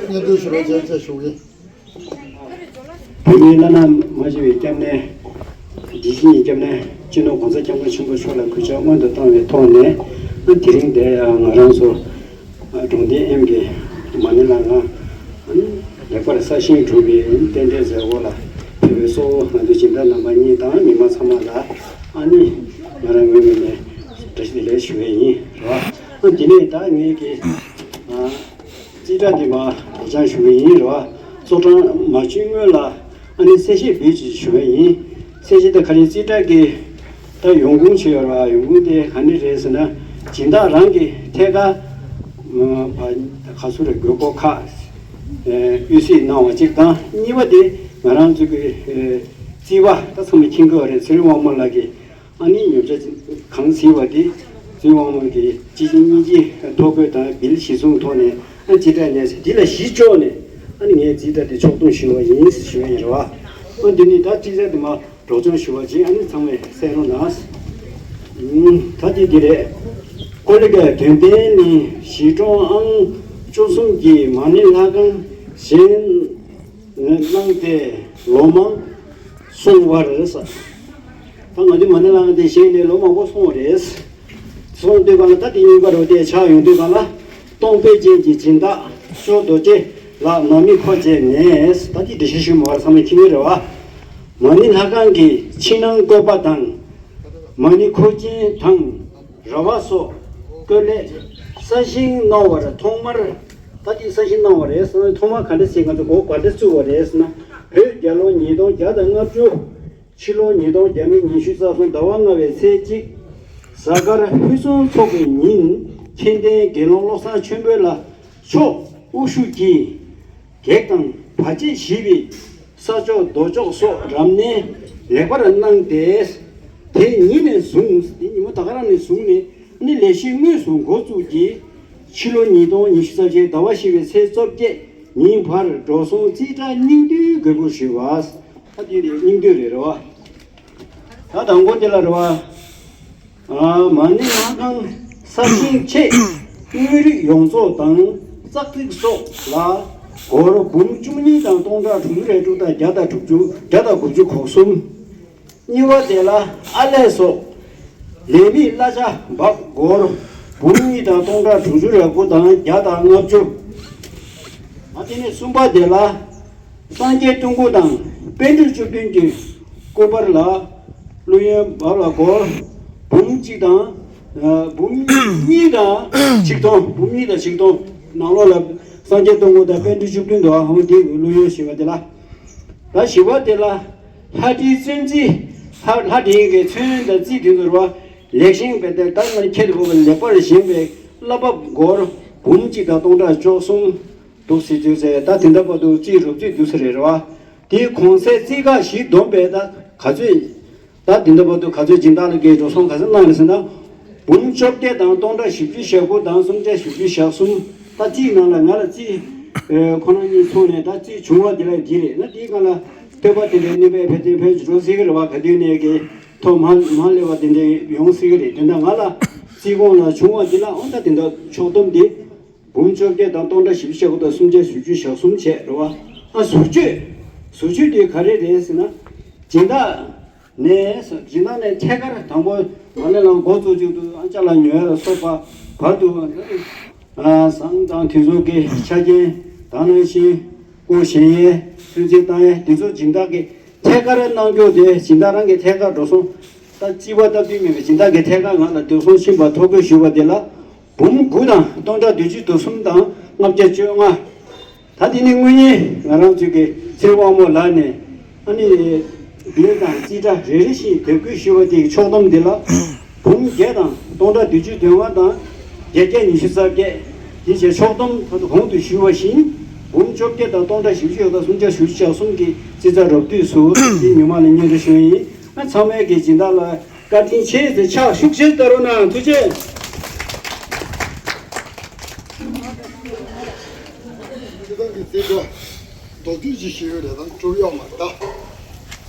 སྙན་སྒྲོན་ཞུ་རོགས་བྱས་བྱས་ཞུ་གི་ཡིན། བོད་མིའི་བླ་ན་མ་མཆིས་པའི་སྐྱབས་གནས། དགེ་བཤེས་གཉིས་སྐྱབས་གནས་སྤྱི་ནོར་༸གོང་ས་༸སྐྱབས་མགོན་ཆེན་པོ་མཆོག་ལ་གུས་ཕྱག་སྔོན་དུ་བཏང་བའི་ཐོག་ནས། དེ་རིང་འདིར་ང་རང་ཚོ་གྲོང་སྡེ་ཨེམ་གྱི་མ་ཎི་ལྷ་ཁང་ལེགས་པར་གསར་བཞེངས་གྲུབ་པའི་རྟེན་འབྲེལ་མཛད་སྒོ་ལ་ཕེབས་པའི་གཙོ་བོ་ང་ཚོ་སྦྱིན་བདག་རྣམ་པ་གཉིས་དང་མི་མང་ཚང་མ་ལ་ཨ་ནི་ང་རང་ངོས་ནས་བཀྲ་ཤིས་བདེ་ལེགས་ཞུ་བ་ཡིན། རེད་བ། དེ་ནས་ད་ངེད་ཀྱི་རྩིས་ཁྲ་འདི་མར་སྒྲོག་སྦྱང་ཞུ་གི་ཡིན། རེད་བ། ཚོགས་གྲངས་མ་བྱོན་སྔོན་ལ་ཨ་ནི་གསལ་བཤད་འབུལ་ཅིག་ཞུ་བ་ཡིན། གསལ་བཤད་དེ་ཁ་རིང་རྩིས་ཁྲ་གི་ད་ཡོང་ཁུངས་བྱས་ཡོད་རེད་བ། ཡོང་ཁུངས་དེ་ག་ནས་རེད་ཟེར་ན། སྦྱིན་བདག་རང་གི་ཐད་ཀར་ག་ཚོད་རེད། དགོས་མཁོ་ཁག་དབུས་སུ་གནང་བ་གཅིག་དང་། གཉིས་པ་དེ་ང་རང་ཚོ་གི་རྩིས་པ་ད་ཚང་མས་མཁྱེན་གྱི་ཡོད་རེད། ཚེ་རིང་དབང་མོ་ལགས་ཀྱིས་ཨ་ནི་ཉོ་ཆ་གང་བྱས་པ་དེ་ཚེ་རིང་དབང་མོ་གིས་གཅིག་གཅིག་གཉིས་གཅིག་ཐོ་འགོད་དང་བིལ་གཞི་བཟུང་ཐོག་ནས་ཨ་རྩིས་ཁྲ་ཉར་ཚེ་དེ་ལ་གཞི་བཅོལ་ནས་ཨ་ནི་ངས་རྩིས་ཁྲ་དེ་ཕྱོགས་བསྡོམས་ཞུས་པ་ཡིན་ཞུ་བ་ཡིན། རེད་བ། ཨ་འདི་ནི་ད་རྩིས་ཁྲ་དེ་མར་སྒྲོག་སྦྱང་ཞུ་བ་ཅིག་ཨ་ནི་ཚང་མས་གསན་རོགས་གནང་། ད་དེ་འདི་རེད། ཀོ་ལི་ག་དོན་ལྡན་ནི་གཞིས་གྲོང་ཨང་བཅུ་གསུམ་གྱི་མ་ཎི་ལྷ་ཁང་བཞེངས་གནང་སྟེ་ལོ་མང་སོང་བ་རེད་ཟེར། ད་ང་ཚོའི་མ་ཎི་ལྷ་ཁང་དེ་བཞེངས་ནས་ལོ་མང་པོ་སོང་བ་རེད། སོང་དུས་གང་ལ་ད་དེ་རྙིང་པ་རུ་དེ་ཆགས་ཡོང་དུས་གང་ལ། གཏོང་ཕོད་ཅན་གྱི་སྦྱིན་བདག་ཤོ་རྡོ་རྗེ་ལགས་ནང་མི་མཁོ་བྱས་ནས། ད་ཅི་འགྲེལ་བཤད་ཞུ་མ་བར་ཚང་མས་མཁྱེན་གྱི་རེད་བ། མ་ཎི་ལྷ་ཁང་གི་ཕྱི་ནང་བཀོད་པ་དང་། མ་ཎི་མཁོ་ཆས་དང་ར་བ་སོགས་བཀོད་ལེགས་གསར་བཞེངས་གནང་བར་ཐོག་མར། ད་ཅི་གསར་བཞེངས་གནང་བ་རེད་ཟེར་ན། ཐོག་མར་ག་འདྲ་ཟེར། ང་ཚོ་འགོ་ག་འདྲ་བཙུགས་པ་རེད་ཟེར་ན། བོད་རྒྱལ་ལོ་ཉིས་སྟོང་བརྒྱ་དང་ལྔ་བཅུ། ཕྱི་ལོ་ཉིས་སྟོང་བརྒྱ་མེད་ཉི་ཤུ་རྩ་གསུམ་ཟླ་བ་ལྔ་པའི་ཚེས་གཅིག། གཟའ་སྐར་ཕུན་སུམ་ཚོགས་པའི་ཉིན། མཁྱེན་ལྡན་དགེ་སློང་བློ་བཟང་ཆོས་འཕེལ་ལགས་མཆོག་དབུ་བཞུགས་ཀྱིས་བགེགས་དང་བར་ཆད་ཞི་བའི་ས་ཕྱོགས་རྡོ་ཕྱོགས་སོགས་རབ་གནས་ལེགས་པར་གནང་སྟེ། དེ་ཉིན་ནས་བཟུང་། དེ་ཉིན་མོ་ད་ག་རང་ནས་བཟུང་ནས་ནི་ལས་གཞི་དངོས་སུ་འགོ་བཙུགས་ཀྱིས། ཕྱི་ལོ་ཉིས་སྟོང་ཉི་ཤུ་རྩ་བཞི་ཟླ་བ་བཞི་པའི་ཚེས་བཅོ་བརྒྱད་ཉིན་བར་འགྲོ་སོང་རྩིས་ཁྲ་སྙིང་བསྡུས་འགོད་སྐུལ་ཞུས་པ། ད་དེ་རེད། སྙིང་བསྡུས་རེད། རེད་བ། ད་དང་པོ་དེ་ལ་རེད་བ། ཨ། མ་ཎི་ལྷ་ཁང་གསར་བཞེངས་ཆེད་དངོས་རིགས་ཡོངས་རྫོགས་དང་ཙག་ཙིག་སོགས་ལ་སྒོར་འབུམ་བཅུ་གཉིས་དང་སྟོང་ཕྲག་དྲུག་ཅུ་རེ་དྲུག་དང་བརྒྱ་དང་དྲུག་ཅུ། བརྒྱ་དང་དགུ་བཅུ་གོ་གསུམ། གཉིས་པ་དེ་ལ་ཨ་ལས་སོགས་ལས་མི་གླ་ཆ་འབག་སྒོར་འབུམ་གཉིས་དང་སྟོང་ཕྲག་དྲུག་ཅུ་རེ་དགུ་དང་བརྒྱ་དང་ལྔ་བཅུ། ཨ། དེ་ནས་གསུམ་པ་དེ་ལ་སངས་རྒྱས་སྟོང་སྐུ་དང་པཎ་གྲུབ་བཅུ་བདུན་གྱི་སྐུ་པར་ལ་བླུ་ཡོན་འབག་ལ་སྒོར་འབུམ་གཅིག་དང་། ཨ། འབུམ་གཉིས་དང་ཆིག་སྟོང་། འབུམ་གཉིས་དང་ཆིག་སྟོང་། ནང་ལོགས་ལ་སངས་རྒྱས་སྟོང་སྐུ་དང་པཎ་གྲུབ་བཅུ་བདུན་འདུག་ཨ། འོ་དེ་བླུ་ཡོན་ཞེས་པ་དེ་ལ། ད་བཞི་པ་དེ་ལ་ལྷ་བྲིས་ཚོན་རྩི། ལྷ་ལྷ་བྲིས་ཀྱི་ཚོན་དང་རྩི་དེ་ཚོ་རེད་བ། ལེགས་བཞེངས་པའི་དེ་ད་ང་ཁྱེད་ལ་ལེགས་པར་བཞེངས་པའི་བསླབ་པ་སྒོར་འབུམ་གཅིག་དང་སྟོང་ཕྲག་བཅུ་གསུམ་འདུག་ཟེར་དུས་ཟེར། ད་དེ་འདྲ་བར་དུ་རྩིས་རོབ་རྩིས་འདུག་ཟེར་རེད་བ། དེའི་གོང་ཚད་རྩིས་ཁག་བཞི་བསྡོམས་པས་ད་ག་ཚོད། ད་དེ་འདྲ་བར་དུ་ག་ཚོད་སྦྱིན་བདག་ལ་གའི་འགྲོ་སོང་ག་ཚོད་གནང་རེད་ཟེར་ན། འབུམ་བཅོ་བརྒྱད་དང་སྟོང་ཕྲག་བཞི་བཅུ་ཞེ་དགུ་དང་སུམ་བརྒྱ་བཞི་བཅུ་ཞེ་གསུམ། ད་རྩིས་ནང་ལ་ང་ལ་རྩིས་ཁོ་ན་གཉིས་ཚུགས་ནས། ད་རྩིས་བྱུང་བ་དེ་ལ་དེ་རེད་ན། དེའི་སྒང་ལ་བསྟོད་པ་དེ་འདྲའི་གནོད་པའི་ཕན་ཚུན་ཕན་ཚུན་འགྲོ་སྲིད་ཀྱི་རེད་བ། ག་དུས་ནས་ཀྱི་ཐོག་མ་མ་སླེབས་པ་དེ་འདྲའི་ཡོང་སྲིད་ཀྱི་རེད། དེ་འདྲ་ང་ལ་རྩིས་གོང་ལ་བྱུང་བ་དེ་ལ་འོ་ད་དེ་འདྲ་ཕྱོགས་བསྡོམས་དེ་འབུམ་བཅོ་བརྒྱད་དང་སྟོང་ཕྲག་བཞི་བཅུ་ཞེ་དགུ་དང་སུམ་བརྒྱ་བཞི་བཅུ་ཞེ་གསུམ་བྱས་རེད་བ། ཨ། ཟུར་བཅོས། ཟུར་བཅོས་དེ་ག་རེ་རེད་ཟེར་ན། སྦྱིན་བདག་ནས། སྦྱིན་བདག་ནས་ཐད་ཀར་དང་པོ་མ་ཎི་ལ་འགོ་བཙུགས་བྱེད་དུས་ཨ་ཅག་ལ་ཉོ་ཡ་ལ་སོགས་པ་བར་དུ། ཨ། ཟངས་དང་དེ་ཚོ་གི་ཆ་རྐྱེན་དང་ནང་བཞིན་སྒོ་བཞེངས་ཡས་ཚོན་རྩི་བཏང་ཡས་དེ་ཚོ་སྦྱིན་བདག་གིས་ཐད་ཀར་གནང་རྒྱུ་དེ། སྦྱིན་བདག་རང་གིས་ཐད་ཀར་འགྲོ་སོང་ ད་རྩིས་པ་སྟབས་བདེ་མེད་པའི་སྦྱིན་བདག་གི་ཐད་ཀར་ང་ལ་འདུ་འཛོམས་ཕྱིན་པར་ཐུགས་རྗེ་ཞུ་བ་དེ་ལ་འབུམ་དགུ་དང་སྟོང་ཕྲག་བདུན་ཅུ་དོན་གསུམ་དང་ལྔ་བརྒྱ་བཅོ་ལྔ། ད་དེ་ནི་དངོས་གནས་ང་རང་ཚོའི་གི་ཚེ་དབང་མོ་ལགས་ནས་ཨ་ནི་ལུས་དང་རྩིས་ཁྲ་རེ་རེ་བཞིན་དེབ་འགོད་ཞུས་པ་དེའི་ཕྱོགས་བསྡོམས་དེ་ལ་འབུམ་བརྒྱད་དང་སྟོང་ཕྲག་བདུན་ཅུ་དོན་ལྔ་དང་བརྒྱད་བརྒྱ་ཉི་ཤུ་རྩ་བརྒྱད། དེ་བྱས་ཕྱོགས་བསྡོམས་ད་དུང་གོང་དུ་ཞུས་པ་བཞིན་འབུམ་བཅོ་བརྒྱད་དང་སྟོང་ཕྲག་བཞི་བཅུ་ཞེ་དང་སུམ་བརྒྱ་བཞི་བཅུ་ཞེ་གསུམ་གྱི་རྩིས་རྩ་རོབ་བསྡུས་སུ་དེ་ཉི་མ་ལ་སྙན་སྒྲོན་ཞུ་ཡིན། ང་ཚང་མས་ཀྱི་སྦྱིན་བདག་ལ་བཀའ་དྲིན་ཆེ་ཟེར་ཕྱག་ཤུགས་ཆེ་བཏང་རོགས་གནང་། ཐུགས་རྗེ་ཆེ། སྤྱི་བཏང་གི་རྩིས་འགོ་མདོར་བསྡུས་ཅིག་ཞུས་ཡོད་རེད། ད་གྲུབ་ཡོད་མ་རེད་ད།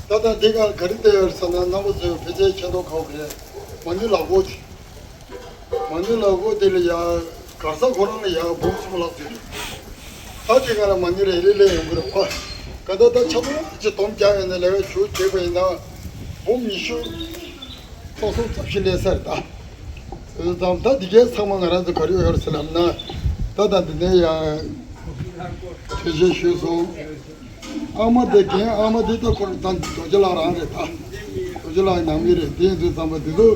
ད་ལྟ་འདི་གར་ག་རེ་བལྟས་ཡོད་ཟེར་ན་རྣམ་པ་ཚོས་ཕལ་ཆེར་མཁྱེན་རྟོགས་ཁག་པོ་རེད། མ་ཎི་ལག་འཁོར་དེ། མ་ཎི་ལག་འཁོར་དེ་ལ་ཡང་གར་ས་ཁོ་རང་ལ་ཡང་འབུམ་གསུམ་ལྷག་ཙམ་རེད། ད་དེ་ག་ལ་མ་ཎི་རེ་རེ་ལས་ཡོང་གི་རེད་པ། ག་ད་ལྟ་ཆ་ཚང་ཅིག་སྡོམ་རྒྱག་ཡོང་ནས་ལས་ཀ་ཞུ་བྱེད་པ་ཡིན་ན་འབུམ་ཉི་ཤུ་ལྷག་ཙམ་ཙམ་ཞིག་སླེབས་ས་རེད་ད། ཙམ་ད་འདི་གའི་ཚང་མ་ང་རང་ཚོ་ག་རེ་ཡོད་ཟེར་ལབ་ན། ད་ད་འདི་ནས་ཡང་ཐུགས་རྗེ་ཆེ་ཞུས་སོང་། ཨ་མ་དེ་རྒན་ཨ་མ་དེ་ད་ཁོ་རང་ད་རྡོ་རྗེ་ལགས་རང་རེད་ད། རྡོ་རྗེ་ལགས་ནང་མི་རེད། དེ་ཡིན་དུས་ཙམ་པ་འདི་ཚོ་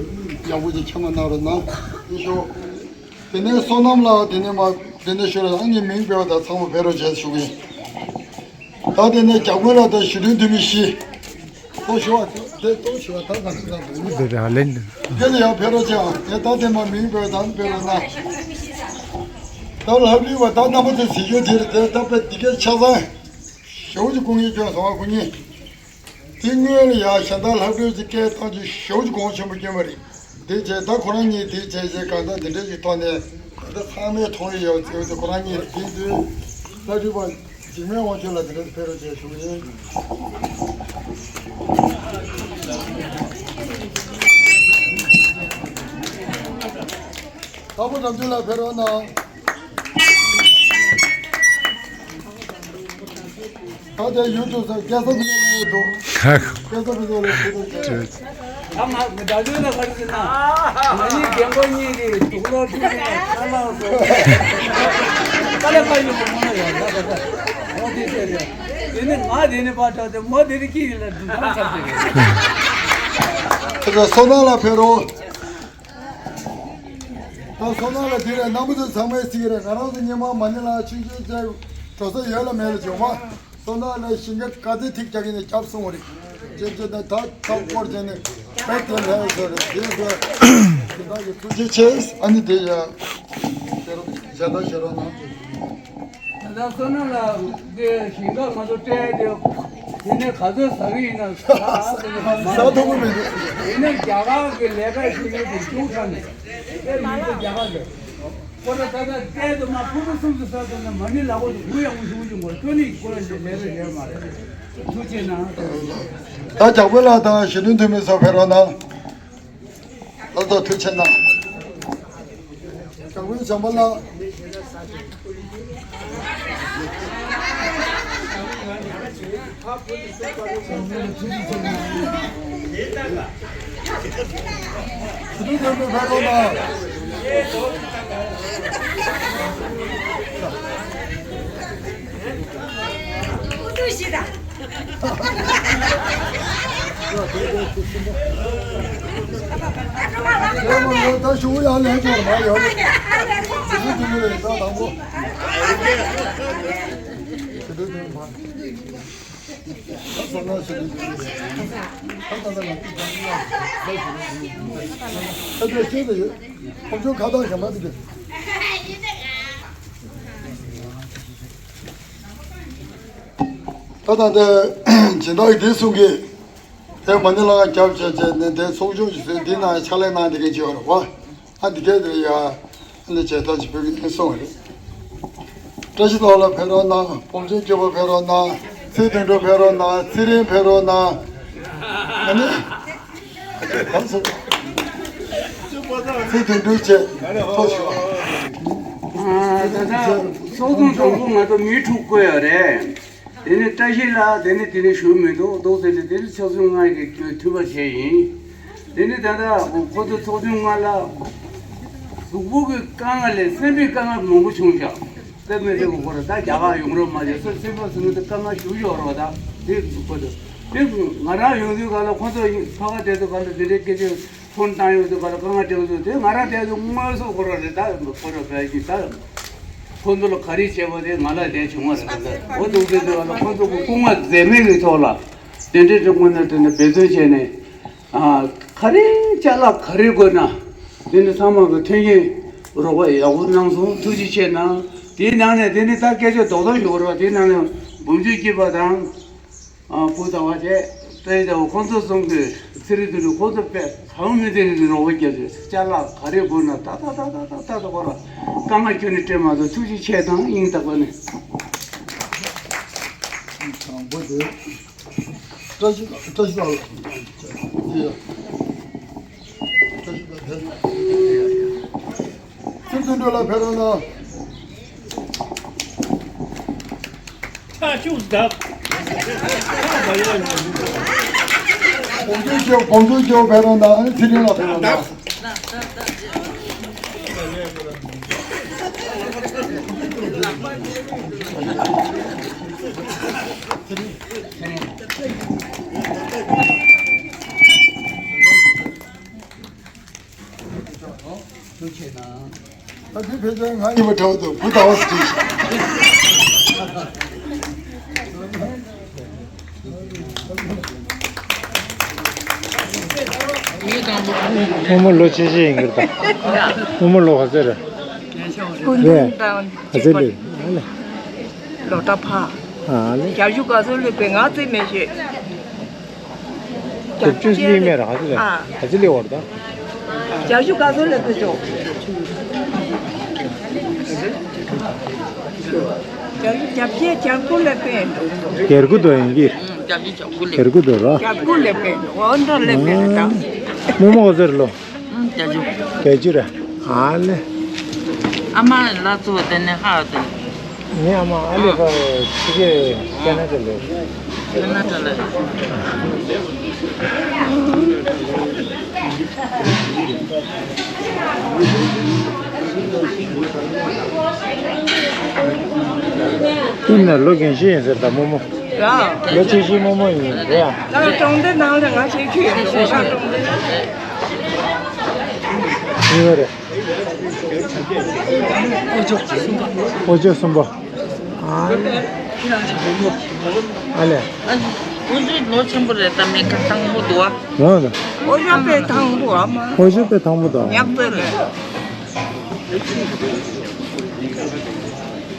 ཡག་པོ་ཅིག་མཁྱེན་པ་གནང་རོགས་གནང་། ཡིན་ཤོག་དེ་ནས་བསོད་ནམས་ལགས། དེ་ནས་མ་དེ་ནས་ཤོད་ར། ཨ་ནི་མིང་སྤེལ་བ་དང་ཚང་མ་ཕེབས་རོགས་བྱས་ཞུ་གི་ཡིན། ད་དེ་ནས་རྒྱ་དགོན་ལགས་དང་ཞི་མཐུན་འཐུས་མི་བཞི། གཏོར་ཞུ་བ་དེ་གཏོར་ཞུ་བ་ད་ག་ཚོད་ད་འདུག་ཡིན། དེ་ལ་ཡང་ཕེབས་རོགས་བྱས་ཨ། དེ་ད་དེ་མ་མིང་སྤེལ་བ་དང་ཕེབས་རོགས་གནང་། ད་ལྷ་བྲིས་པ་ད་རྣམ་པ་ཚོས་གཟིགས་རྒྱུ་དེ་རེད། དེ་ད་དཔེ་འདི་གའི་ཆ་ཚང་ཞེ་པོ་ཅིག་སྐུ་ངལ་སྐྱོན་སོང་བ་སྐུ་ཉིད། དེ་སྔོན་ལ་ཡང་གཞན་དག་ལྷག་པའི་ཅིག་སྐད་བཏང་རྒྱུ་ཞེ་པོ་ཅིག་གོང་ཆེན་པོ་སྐྱོན་པ་རེད། དེ་བྱས་ད་ཁོ་རང་གཉིས་དེ་བྱས་བྱས་གང་ལྟར་དེ་འདྲའི་ཅིག་ཐོག་ནས་གང་ལྟར་ཚང་མས་མཐོང་ཡོད་ཡོད་ཚེ་དེ་ཁོ་རང་གཉིས་རེད། དེ་དུས་ལྷ་བྲིས་པ་འཇིགས་མེད་དབང་ཕྱུག་ལགས་དེ་འདྲ་ཕེབས་རོགས་བྱས་ཞུ་གི་ཡིན། དྭགས་པོ་རབ་བྱུང་ལགས་ཕེབས་རོགས་གནང་། ད་ལྟའི་ཡུལ་དུ་ས་སྐལ་བཟང་ཕུན་ཚོགས་ལ་ཡོད་འདུག་སྐལ་བཟང་ཕུན་ཚོགས་ལ་ཡོད་འདུག་ད་ང་ཟླ་ཚོད་ལ་ག་རེ་ཟེར་ན། ང་གཉིས་རྒན་གོག་གཉིས་ཀྱིས་དུག་ལོག་ཐུག་ནས་ཁ་ལག་སོ། ཀ་ལ་ཀ་ཡོད་པ་མ་ཡོང་ད་ད་ད། འོ་དེ་དེ་རེད། དེ་ནི་ང་དེ་ནི་པར་འཁྲབ་སྟེ་མོ་དེ་ནི་ཀི་ཡིན་ལ་དུག་ཐང་ཚར་ཏེ་རེད། ད་ད་བསོད་ནམས་ལགས་ཕེབས་རོགས། ད་བསོད་ནམས་ལགས་དེ་རེད། རྣམ་པ་ཚོ་ཚང་མས་གཟིགས་རེད། ང་རང་ཚོ་སྔོན་མ་མ་ཎི་ལ་ཆིང་ཆིང་བྱས་འགྲོ་ས་ཡོད་ལ་མེད་ལ་བྱུང་བ། བསོད་ནམས་ལགས་ཞིང་ཁ་དཀའ་ཚེགས་ཐིག་རྒྱག་གིན་ནས་རྒྱབ་སོང་བ་རེད། ཅེས་བྱས་ནས་ད་ཐག་སྐོར་བྱས་ནས་དཔེ་དེ་ལྷ་ཡོད་ས་རེད། དེ་ཚོ་དེ་དག་གི་ཐུགས་རྗེ་ཆེ། ཨ་ནི་དེ་ཡ་ཞེ་རོགས་ཞེ་དྲག་ཞེ་རོགས་གནང་། ད་ལྟ་བསོད་ནམས་ལགས་འདི་ཞིང་ཁ་ང་ཚོ་སྤྲད་དེ་དེ་ནས་ག་ཚོད་ཟ་གི་ཡིན་ན་ཟ་ཟ་ཐུབ་ཀྱི་མི་འདུག་དེ་ནས་རྒྱ་གར་གྱི་ལས་ཀ་བྱེད་མཁན་དེ་ཅུང་ཚ་ནས་དེ་མི་ཚོ་རྒྱ་གར་གྱི་ཁོ་ལ་ད་ལྟ་སྤྲད་དུ་མ་ཕུ་ཕུ་སུམ་ཅུ་ཟ་ཐུབ་ན་མ་ཎི་ལག་པ་དུ་གུ་ཡག་པོ་ཞུ་གི་འགོ་ཅོ་ནི་ཁོ་ལ་ལས་ལས་རེད་མ་རེད། ཐུགས་རྗེ་གནང་། ད་ཇག་པོ་ལགས་དང་ཞི་ལུ་འཐུས་མི་ཚོ་ཕེབས་རོགས་གནང་། ལགས་སོ། ཐུགས་རྗེ་གནང་། ཇག་པོའི་བྱམས་པ་ལགས། ཞི་ལུ་འཐུས་མི་ཕེབས་རོགས་གནང་། ད་ཞུ་ཡང་ལན་ཆོག་མ་ཡོང་། ཞུ་རྒྱུ་རེད་ད་དང་པོ། ད་ས་ན་ཞུ་རྒྱུ་རེད། ད་ས་ན་ང་ཚོ་ད་ས་ན་ད་ཞུ་རྒྱུ་རེད། ད་ལྟ་ཤེས་ཀྱི་ཡོད། ཁོང་ཚོ་ཁ་བཏགས་གཞན་པ་ཟིག་གི། ད་ལྟ་འདི་སྦྱིན་བདག་གིས་འདི་གསུང་གི། དེ་མ་ཎི་ལག་རྒྱབ་བྱས་བྱས་ནས་དེ་ཚོགས་ཆུང་ཞིག་བཟོས། འདི་ནང་ཕྱག་ལས་གནང་བསྡད་མཁན་ཅིག་ཡོད་རེད་པ། ཨ་འདི་གས་དེ་ཡ་ཨ་ནི་མཇལ་དར་ཅིག་ཕུལ་གྱི་ཡིན་གསུངས་པ་རེད། བཀྲ་ཤིས་རྟོགས་ལགས་ཕེབས་རོགས་གནང་། སྤོམ་ཆེན་སྐྱོབ་པ་ཕེབས་རོགས་གནང་། ཚེ་དོན་གྲུབ་ཕེབས་རོགས་གནང་། ཚེ་རིང་ཕེབས་རོགས་གནང་། ཨ་ནི། ཚེ་དོན་གྲུབ་བཅས་ཐུགས་རྗེ་ཆེ། ད་ལྟ་སོག་རྫོང་དང་པོ་ང་ཚོ་མི་དྲུག་བསྐོས་ཡོད་རེད། དེ་ནས་བཀྲ་ཤིས་ལགས་དེ་ནས་དེ་ནས་ཞུ་མི་འདུག་འདུག་ཟེར་ཏེ་དེ་ནས་ཚོགས་ཆུང་ལྔ་གི་འཐུས་པ་བྱས་ཡིན། དེ་ནས་ད་ལྟ་ཁོ་ཚོ་ཚོགས་ཆུང་ལྔ་ལ་གཟུགས་པོ་གི་དཀའ་ངལ་ལས་སེམས་པའི་དཀའ་ངལ་མང་པོ་བྱུང་ཤག་དཔེ་མི་སྲིད་པ་ཁོ་རང་ད་རྒྱ་གར་ཡོང་རོགས་མ་བྱས་སོ་སེམས་པ་སེམས་པ་དེ་དཀའ་ངལ་ཞུ་ཡོད་རོགས་ད་དེ་ཁོ་ཚོ། དེ་ང་རང་ཡོང་དུས་ག་ལ་ཁོང་ཚོ་ཕ་ག་བསྡད་དུས་ག་ལ་དེ་འདྲའི་སྐད་ཆ་ཕོན་བཏང་ཡོང་དུས་ག་ལ་དཀའ་ངལ་འཕྲད་དུས་དེ་ང་རང་བསྡད་དུས་དངོས་སུ་ཁོ་རང་རེད་ད་ཁོ་རང་བས་ཀྱི་ད་ཁོང་ཚོ་ལ་ག་རེ་བྱས་པ་དེ་ང་ལ་དེ་བྱུང་བ་རེད་ད་འོ་འདུག་དེ་དུས་ག་ལ་ཁོང་ཚོ་གི་སྐུ་ངལ་འཛེམས་མེད་ཀྱི་ཐོག་ལ་དེ་འདྲའི་དྲི་དངོས་གནས་དྲི་ན་འབད་བརྩོན་བྱས་ནས་ག་རེ་ཅ་ལག་ག་རེ་དགོས་ན་དེ་ནི་ཚང་མ་གི་མཐུན་རྐྱེན་རོགས་པ་ཡག་པོ་གནང་སོང་ཐུགས་རྗེ་ཆེ་གནང་དེའི་ནང་ནས་དེ་ནི་ད་སྐད་ཆ་རྡོག་རྡོག་ཞུ་བ་རེད་བ་དེའི་ནང་ནས་འབུམ་ཆུ་སྐྱིད་པ་དང་། ཨ་བུ་དང་བ་ཆེ་ཏྲེ་དང་ཁོང་ཚོ་གསུམ་གྱིས་ཚེ་རིང་དུ་ནི་ཁོང་ཚོ་དཔེ་གང་མི་བདེ་བའི་རོགས་པ་བརྒྱབ་ནས་ཅ་ལག་ག་རེ་དགོས་ན་ད་ད་ད་ད་ད་ད་ད་ཁོ་ལ་དཀའ་ངལ་ཁྱོན་ནས་སྤྲད་མ་ཐུབ་ཐུགས་རྗེ་ཆེ་དང་སྙིང་ཐག་པ་ནས། དྲང་པོ་དེ། བཀྲ་ཤིས་བཀྲ་ཤིས་ལགས། བཀྲ་ཤིས་ལགས་ཕེབས། ཚུལ་དོན་གྲུབ་ལགས་ཕེབས་རོགས་གནང་། ཆ་ཆུ་འདབ། བོང་ཀུའི་སྐྱེ་བོ་བོང་ཀུའི་སྐྱེ་བོ་ཕེབས་རོགས་གནང་། ཨ་ནི་ཚེ་རིང་ལགས་ཕེབས་རོགས་གནང་། ཐུགས་རྗེ་གནང་། ད་དེ་ཕལ་ཆེར་ང་ཡིན་པ་འདྲ་བོ་འདུག་བུ་ཟླ་བ་ཟེར་གྱི། རྨོ་མོ་ལོ་ཆེ་ཤོས་ཡིན་གྱི་རེད་ད། རྨོ་མོ་ལོ་ག་ཚོད་རེད། སྐུ་ཕྲེང་དང་གཅིག་པ། ག་ཚོད་རེད། ལོ་ད་ཕ། ཨ་ལེ། བརྒྱད་ཅུ་ག་ཚོད་སླེབས་པའི་ང་རྩིས་མེད་ཤེས། བརྒྱད་ཅུ་སླེབས་མེད་ར་ག་ཚོད་རེད། ཨ། ག་ཚོད་སླེབས་བར་ད། བརྒྱད་ཅུ་ག་ཚོད་སླེབས་པའི་ཅོ། བརྒྱད་ཅུ་བརྒྱད་བརྒྱད་དགུ་སླེབས་པའི། བརྒྱད་དགུ་དོ་ཡིན་གྱི། བརྒྱད་དགུ་བརྒྱད་དགུ་སླེབས། བརྒྱད་དགུ་དོ་ར། བརྒྱད་དགུ་སླེབས་པའི་འོ་འདྲ་སླེབས་པའི་རེད་ད། རྨོ་མོ་ག་ཚོད་རེད་ལོ། ཨང་། བརྒྱད་ཅུ། བརྒྱད་ཅུ་རེད། ཨ་ལེ། ཨ་མ་ལ་ཚོ་དེ་ནས་ཧ་དེ། ངའི་ཨ་མ་ཨ་ལེ་ཁ་ཕྱི་རྒྱལ་ཀ་ན་ཌ་ལ། ཀ་ན་ཌ་ལ། ཀུན་ནས་ལོ་རྒན་ཤོས་ཡིན་ཟེར་ད་རྨོ་མོ། ར། ལོ་ཆེ་ཤོས་རྨོ་མོ་ཡིན་རེད་ཨ། ད་གྲོང་སྡེ་ནང་ལ་ང་ཆེ་ཤོས་ཡིན་ཟེར་ད་གྲོང་སྡེ་ནང་། ཡིན་པ་རེད། ཨོ་ཅོ་གསུམ་པ། ཨོ་ཅོ་གསུམ་པ། ཨ་ལེ། ཨ་ལེ། ཨ་ནི་ཨོ་ཅོ་ལོ་ཆེན་པོ་རེད་ད་མེད་ཀ་དང་པོ་འདུག་ཨ། རང་ལ། ཨོ་ཅོ་དཔེ་དང་པོ་ཨ་མ། ཨོ་ཅོ་དཔེ་དང་པོ་འདུག་ཨ། ཉག་ཏོ་རེད།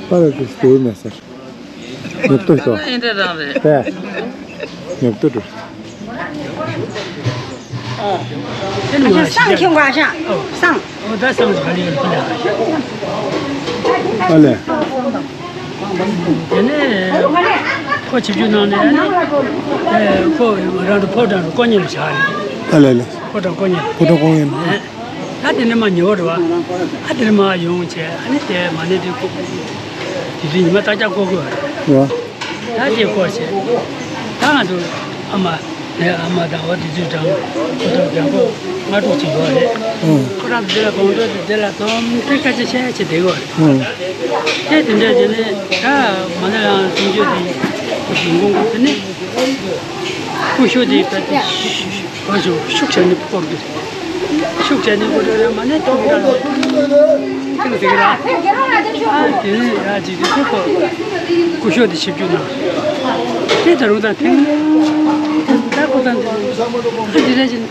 པ་ར་ཏི་སྟོད་མེད་ཟེར། ཉོབ་ཏོ་ཤོག་ཨེ་འདྲ་རང་རེད། པས། ཉོབ་ཏོ་འགྲོ། ཨ་ཅག་སང་ཁྱོད་ཀ་ཤག་སང་། ཨོ་ད་སང་ག་ལེ་ཡོད་ཁུ་ལ། ཨ་ལེ། དེ་ནས་ཁོ་ཆིབས་བསྒྱུར་གནང་ནས་ཨ་ནི་ཁོ་རང་ཚོ་ཕོ་བྲང་དུ་དཀོན་གཉེར་ལ་བཞག་རེད། ཨ་ལེ་ལེ། ཕོ་བྲང་དཀོན་གཉེར། ཕོ་བྲང་དཀོན་གཉེར། ད་དེ་ནས་མ་ཉེ་བར་བ། ཨ་དེ་ནས་མ་ཡོང་བྱས་ཨ་ནི་དེ་མ་ནས་དེ་ཁོ། དེ་དུས་ཉི་མ་ལྟ་རྐྱང་བསྐོར་དགོས་པ་རེད། ད་དེ་བསྐོར་བྱས། ད་ང་ཚོ་ཨ་མ་ནས་ཨ་མ་དང་བ་དེ་ཚོའི་འགྲམ་ཁོ་ཐོག་རྒྱང་ཁོ་ལྔ་དྲུག་ཅིག་ཡོད་རེད། ཁོ་རང་ཚོ་དེ་ལ་དགོང་དྲོ་དེ་དེ་ལ་འཛོམས་ཏེ་སྐད་ཆ་བཤད་བྱས་བསྡད་ཡོད་རེད། དེ་དེ་འདྲ་བྱས་ནས་ད་མ་ན་ཡང་གསུང་ཆོས་དེ་ཁོ་གཞུང་གོང་གོ་དེ་ནས་སྐུ་ཞབས་དེ་ད་དེ། ཨོ་ཅོ་ཤུགས་ཆེ་ནི་སྐོར་གི། ཤུགས་ཆེ་ནི་སྐོར་རེད་མ་ནས་ཏོག་ཏོག་ལ། ཅི་ལ་ཟེར་གི་ལ། ཨ་དེ་ནས་ཡ་ཅིག་དེ་ཚོ་ཁོ། སྐུ་ཞབས་དེ་ཞིབ་འཇུག་གནང་། དེ་ད་རུང་ད་ཐེངས། ད་ཁོ་ད་འདི། ཨ་དེ་རེད་ཅིག་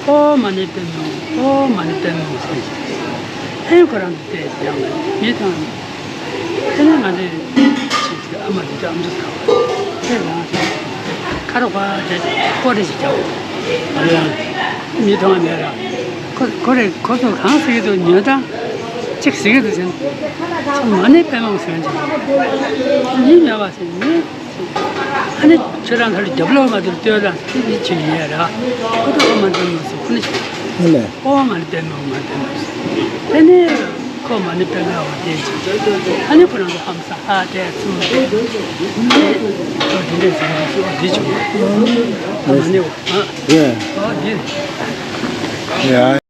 ཨོ་མ་ནི་པདྨེ་ཧཱུྃ། ཨོ་མ་ནི་པདྨེ་ཧཱུྃ་ཟེར་ཞིང་། ཧེ་ཁོ་རང་དུ་བལྟས་ཡང་མི་མཐོང་། དེ་ནས་ང་ཚོས་ཅིག་ཨ་མ་དེ་ཚོ་ཨ་མ་ཚོ་ཁ་པར་དེ་ཁ་རོག་པ་དེ་ཀོ་རེ་ཞིག་རྒྱག་ཨ་ལ་མི་མཐོང་མེད་ར། ཁོ་ཁོ་རེ་ཁོ་ཚོ་གང་ཟེར་གི་འདུག་ཉོན་དང་ཅིག་ཟེར་གི་འདུག་ཟེར། ཨོ་མ་ནི་པདྨེ་ཧཱུྃ་ཟེར་གྱི་མི་མེད་པ་ཟེར་མི། ཨ་ནི་ཁྱོད་རང་ཚོ་ལ་རྒྱབ་ལོགས་མ་དུར་ལྟོས་ལ་ཁྱི་ཡིན་ཆེ་ཡིན་ཡ་ར། ཁོ་ཚོ་ཨོ་མ་ནི་པདྨེ་ཧཱུྃ་ཟེར་ཁོ་ནི་ཆེ། ཨ་ལས། ཨོ་མ་ནི་པདྨེ་ཧཱུྃ་མ་ནི་པདྨེ་ཧཱུྃ་ཟེར། དེ་ནས་ཁོ་མ་ནི་པདྨེ་ཧཱུྃ་དེ་ཆེ། ཨ་ནི་ཁོ་རང་ཚོ་ཧམ་ས་ཧ་དེ་ཚུར་དེ་ནས་ཁོ་དེ་འདྲས་ཟེར་ནས་སུ་འོ་དེ་བྱུང་། ཨོ་མ་ནི་ཨོ་ཨ་ཨོ་དེ། ཡ།